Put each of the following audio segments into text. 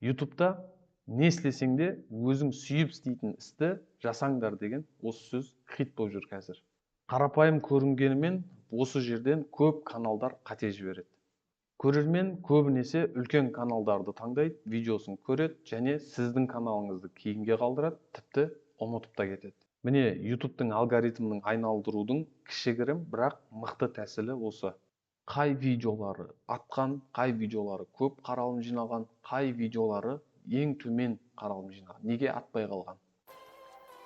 Ютубта не істесең де, өзің сүйіп істейтін істі жасаңдар деген осы сөз хит болып жүр қазір. Қарапайым көрінгенімен, осы жерден көп каналдар қате жібереді. Көрермен көбінесе үлкен каналдарды таңдайды, видеосын көреді және сіздің каналыңызды кейінге қалдырады, тіпті ұмытып та кетеді. Міне, Ютубтың алгоритмінің айналдырудың кішігірім, бірақ мықты тәсілі осы. Қай видеолары атқан, қай видеолары көп қаралым жинаған, қай видеолары ең төмен қаралым жинаған, неге атпай қалған?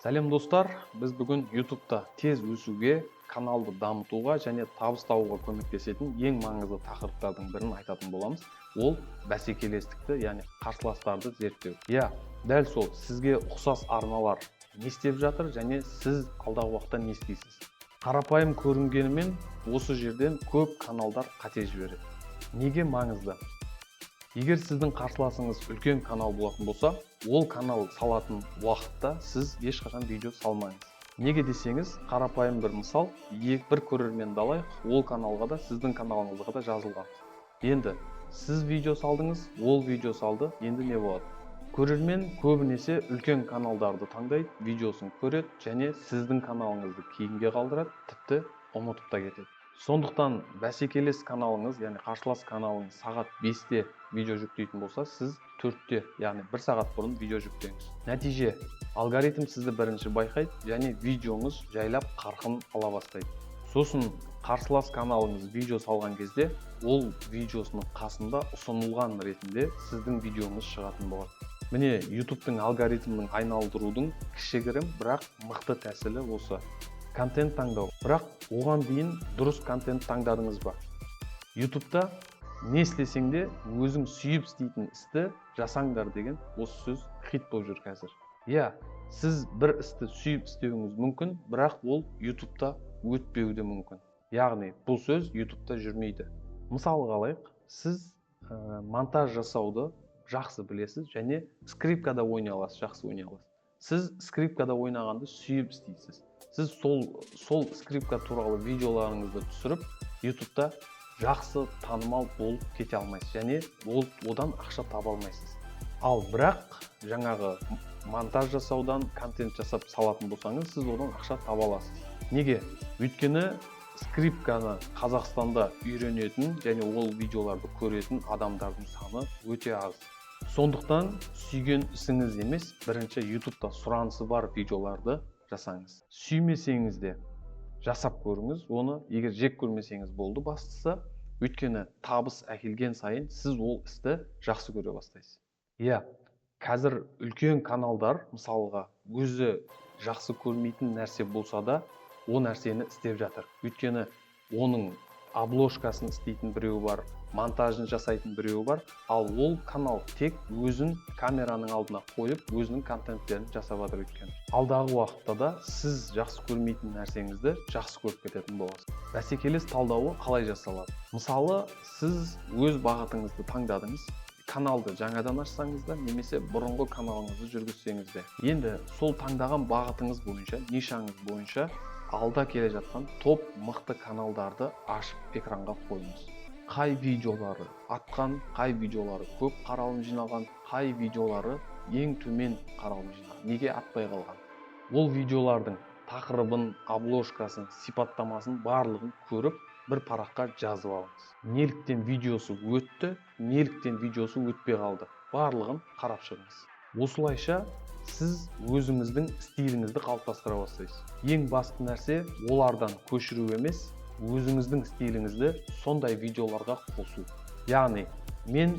Сәлем, достар! Біз бүгін Ютубта тез өсуге, каналды дамытуға және табыс табуға көмектесетін ең маңызды тақырыптардың бірін айтатын боламыз. Ол бәсекелестікті, яғни қарсыластарды зерттеу. Иә, дәл сол сізге ұқсас арналар не істеп жатыр және сіз алдағы уақытта не істейсіз? Қарапайым көрінгенімен, осы жерден көп каналдар қате жібереді. Неге маңызды? Егер сіздің қарсыласыңыз үлкен канал болатын болса, ол канал салатын уақытта сіз ешқашан видео салмаңыз. Неге десеңіз, қарапайым бір мысал: бір көрерменді алайық, ол каналға да, сіздің каналыңызға да жазылған. Енді сіз видео салдыңыз, ол видео салды. Енді не болады? Көрермен көбінесе үлкен каналдарды таңдайды, видеосын көреді және сіздің каналыңызды кейінге қалдырады, тіпті ұмытып та кетеді. Сондықтан бәсекелес каналыңыз, яғни қарсылас каналыңыз сағат 5-те видео жүктейтін болса, сіз 4-те, яғни бір сағат бұрын видео жүктеңіз. Нәтиже: алгоритм сізді бірінші байқайды және видеоңыз жайлап қарқын ала бастайды. Сосын қарсылас каналыңыз видео салған кезде, ол видеосының қасында ұсынылған ретінде сіздің видеоңыз шығатын болады. Міне, Ютубтың алгоритмінің айналдырудың кішігірім, бірақ мықты тәсілі осы. Контент таңдау. Бірақ оған дейін дұрыс контент таңдадыңыз ба? Ютубта не істесең де, өзің сүйіп істейтін істі жасаңдар деген осы сөз хит болып жүр қазір. Иә, сіз бір істі сүйіп істеуіңіз мүмкін, бірақ ол Ютубта өтпеуі де мүмкін, яғни бұл сөз Ютубта жүрмейді. Мысалға алайық, сіз монтаж жасауды жақсы білесіз және скрипкада ойнай аласыз, жақсы ойнай аласыз. Сіз скрипкада ойнағанды сүйіп істейсіз. Сіз сол скрипка туралы видеоларыңызды түсіріп, Ютубта жақсы танымал болып кете алмайсыз және ол одан ақша таба алмайсыз. Ал бірақ жаңағы монтаж жасаудан контент жасап салатын болсаңыз, сіз одан ақша таба аласыз. Неге? Өйткені скрипканы Қазақстанда үйренетін және ол видеоларды көретін адамдардың саны өте аз. Сондықтан сүйген ісіңіз емес, бірінші Ютубта сұранысы бар видеоларды жасаңыз. Сүймесеңіз де, жасап көріңіз оны. Егер жек көрмесеңіз болды бастысы. Өйткені табыс әкелген сайын сіз ол істі жақсы көре бастайсыз. Иә, қазір үлкен каналдар, мысалға, өзі жақсы көрмейтін нәрсе болса да, ол нәрсені істеп жатыр. Өйткені оның обложкасын істейтін біреу бар, монтажын жасайтын біреу бар. Ал ол канал тек өзін камераның алдына қойып, өзінің контенттерін жасап жатыр. Өйткені алдағы уақытта да сіз жақсы көрмейтін нәрсеңізді жақсы көріп кететін боласыз. Бәсекелес талдауы қалай жасалады? Мысалы, сіз өз бағытыңызды таңдадыңыз, каналды жаңадан ашсаңыз да немесе бұрынғы каналыңызды жүргізсеңіз де, енді сол таңдаған бағытыңыз бойынша, нишаңыз бойынша алда келе жатқан топ мықты каналдарды ашып, экранға қойыңыз. Қай видеолары атқан, қай видеолары көп қаралым жинаған, қай видеолары ең төмен қаралым жинаған, неге атпай қалған? Ол видеолардың тақырыбын, обложкасын, сипаттамасын, барлығын көріп, бір параққа жазып алыңыз. Неліктен видеосы өтті, неліктен видеосы өтпей қалды, барлығын қарап шығыңыз. Осылайша сіз өзіңіздің стиліңізді қалыптастыра бастайсыз. Ең басты нәрсе — олардан көшіру емес, өзіңіздің стиліңізді сондай видеоларға қосу. Яғни мен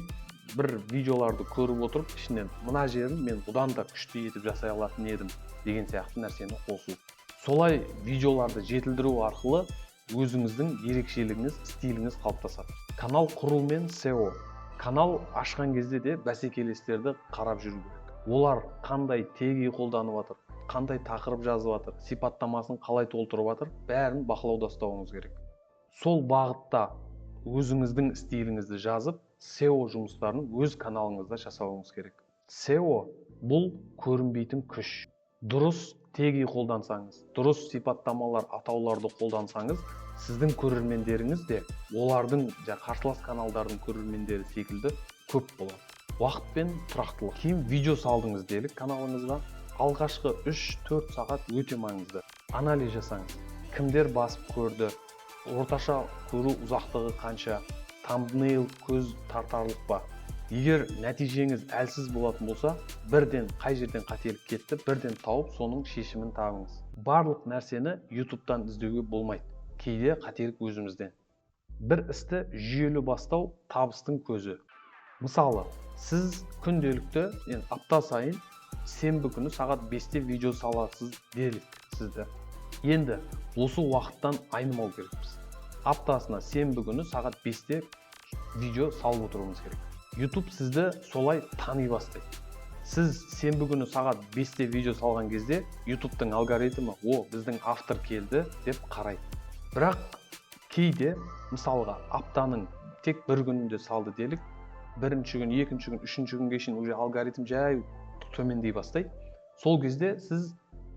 бір видеоларды көріп отырып, ішінен «мына жерін мен бұдан да күшті етіп жасай алатын едім» деген сияқты нәрсені қосу. Солай видеоларды жетілдіру арқылы өзіңіздің ерекшелігіңіз, стиліңіз қалыптасады. Канал құру мен SEO. Канал ашқан кезде де бәсекелестерді қарап жүру керек. Олар қандай теги қолданып жатыр, қандай тақырып жазып жатыр, сипаттамасын қалай толтырып жатыр, бәрін бақылауда ұстауыңыз керек. Сол бағытта өзіңіздің стиліңізді жазып, SEO жұмыстарын өз каналыңызда жасауыңыз керек. SEO — бұл көрінбейтін күш. Дұрыс теги қолдансаңыз, дұрыс сипаттамалар, атауларды қолдансаңыз, сіздің көрермендеріңіз де олардың, жаңа қарсылас каналдардың көрермендері секілді көп болады. Уақыт пен тұрақтылық. Кейін видео салдыңыз делік каналыңызға. Алғашқы 3-4 сағат өте маңызды. Анализ жасаңыз: кімдер басып көрді, орташа көру ұзақтығы қанша, тамбнейл көз тартарлық па? Егер нәтижеңіз әлсіз болатын болса, бірден қай жерден қателік кетті, бірден тауып, соның шешімін табыңыз. Барлық нәрсені Ютубтан іздеуге болмайды, кейде қателік өзімізден. Бір істі жүйелі бастау – табыстың көзі. Мысалы, сіз күнделікті, енді апта сайын сенбі күні сағат 5-те видео саласыз делік. Сізді енді осы уақыттан айнымау керекпіз. Аптасына сенбі күні сағат 5-те видео салып отыруыңыз керек. YouTube сізді солай тани бастайды. Сіз сенбі күні сағат 5-те видео салған кезде Ютубтың алгоритмі: «О, біздің автор келді», – деп қарайды. Бірақ кейде, мысалға, аптаның тек бір күнінде салды делік. Бірінші күн, екінші күн, үшінші күнге шейін уже алгоритм жай төмендей бастайды. Сол кезде сіз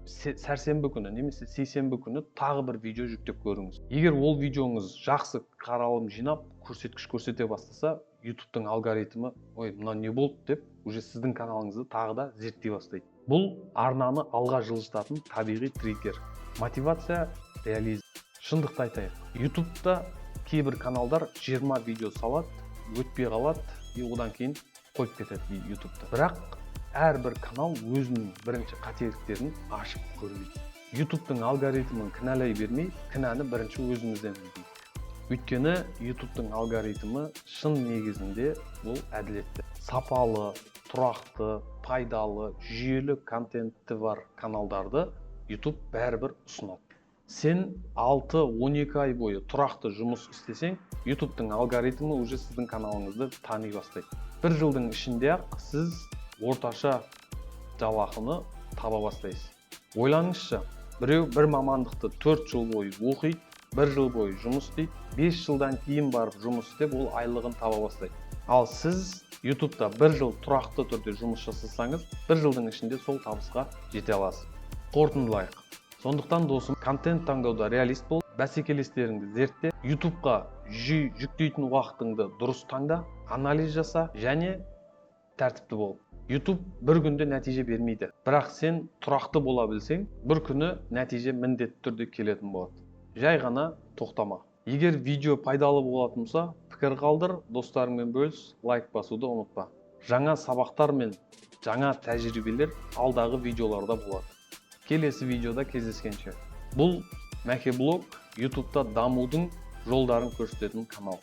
сәрсенбі күні немесе сейсенбі күні тағы бір видео жүктеп көріңіз. Егер ол видеоңыз жақсы қаралым жинап, көрсеткіш көрсете бастаса, Ютубтың алгоритмі: «Ой, мынау не болды?» – деп, уже сіздің каналыңызды тағы да зерттей бастайды. Бұл арнаны алға жылжытатын табиғи триггер. Мотивация, реализм. Шындықты айтайық, Ютубта кейбір каналдар 20 видео салады, өтпей қалады и одан кейін қойып кетеді Ютубты. Бірақ әрбір канал өзінің бірінші қателіктерін ашып көрмейді. Ютубтың алгоритмін кінәлай бермей, кінәні бірінші өзімізден іздейік. Өйткені Ютубтың алгоритмі шын негізінде ол әділетті. Сапалы, тұрақты, пайдалы, жүйелі контенті бар каналдарды Ютуб бәрібір ұсынады. Сен 6-12 ай бойы тұрақты жұмыс істесең, Ютубтың алгоритмі уже сіздің каналыңызды тани бастайды. Бір жылдың ішінде ақ сіз орташа жалақыны таба бастайсыз. Ойланыңызшы, біреу бір мамандықты 4 жыл бойы оқиды, бір жыл бойы жұмыс істейді, 5 жылдан кейін барып жұмыс істеп, ол айлығын таба бастайды. Ал сіз Ютубта бір жыл тұрақты түрде жұмыс жасасаңыз, бір жылдың ішінде сол табысқа жете аласыз. Қорытындылайық. Сондықтан, досым, контент таңдауда реалист бол, бәсекелестеріңді зертте, Ютубқа жүктейтін уақытыңды дұрыс таңда, анализ жаса және тәртіпті бол. Ютуб бір күнде нәтиже бермейді, бірақ сен тұрақты бола білсең, бір күні нәтиже міндетті түрде келетін болады. Жай ғана тоқтама. Егер видео пайдалы болатын болса, пікір қалдыр, достарыңмен бөліс, лайк басуды ұмытпа. Жаңа сабақтар мен жаңа тәжірибелер алдағы видеоларда болады. Келесі видеода кездескенше! Бұл Мәке Блог, Ютубта дамудың жолдарын көрсететін канал.